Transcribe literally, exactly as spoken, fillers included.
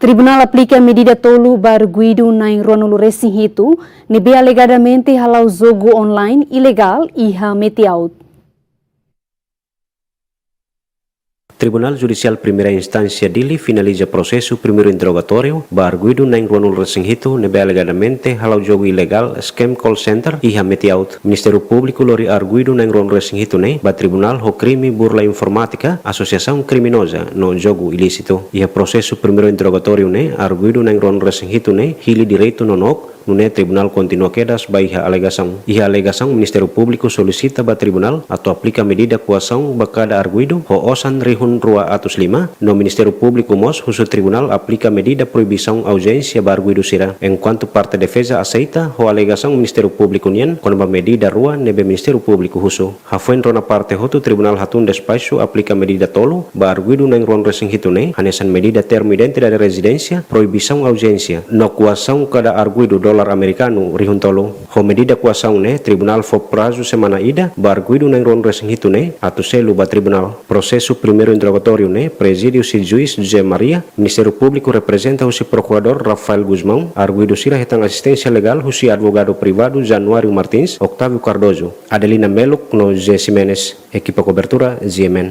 Tribunál aplika medida tolu ba arguidu na'in ruanulu-resin-hitu, ne'ebé alegadamente hala'o jogu online ilegál iha Metiaut. Tribunál Judisiál Primeira Instánsia Dili finaliza prosesu primeiru interrogatóriu ba arguidu na'in ruanulu-resin-hitu ne'ebé alegadamente hala'o jogu ilegál, scam call center, iha Metiaut. Ministériu Públiku lori arguidu na'in ruanulu-resin-hitu ne'e ba tribunál ho krime burla informátika, asosiasaun kriminoza no jogu ilísitu. Iha prosesu primeiru interrogatóriu ne'e, arguidu na'in ruanulu-resin-hitu ne'e hili direitu nonook, nune'e tribunál kontinua kedas ba iha alegasaun. Iha alegasaun, Ministériu Públiku solisita ba tribunál atu aplika medida koasaun ba kada arguidu ho osan rihun rua atus lima, no Ministériu Públiku mós husu tribunál aplika medida proibisaun audiénsia ba arguidu sira. Enkuantu parte defeza aseita ho alegasaun Ministériu Públiku nian kona-ba medida rua ne'ebé Ministériu Públiku husu. Hafoin rona parte hotu, tribunál hatún despaxu aplika medida tolu ba arguidu na'in ruanulu-resin-hitu ne'e, hanesan medida termu identidade rezidénsia, proibisaun audiénsia, no koasaun kada arguidu dolar amerikanu rihun tolu. Ho medida koasaun ne'e, tribunál fó prazu semana ida ba arguidu na'in ruanulu-resin-hitu ne'e atu selu ba tribunál. Prosesu primeiru interrogatóriu ne'e prezide husi juís José Maria, Ministériu Públiku reprezenta husi prokuradór Rafael Gusmão, arguidu sira hetan asisténsia legál husi advogadu privadu Januário Martins, Octávio Cardoso, Adelina Meluk no José Ximenes. Ekipa kobertura, G M N.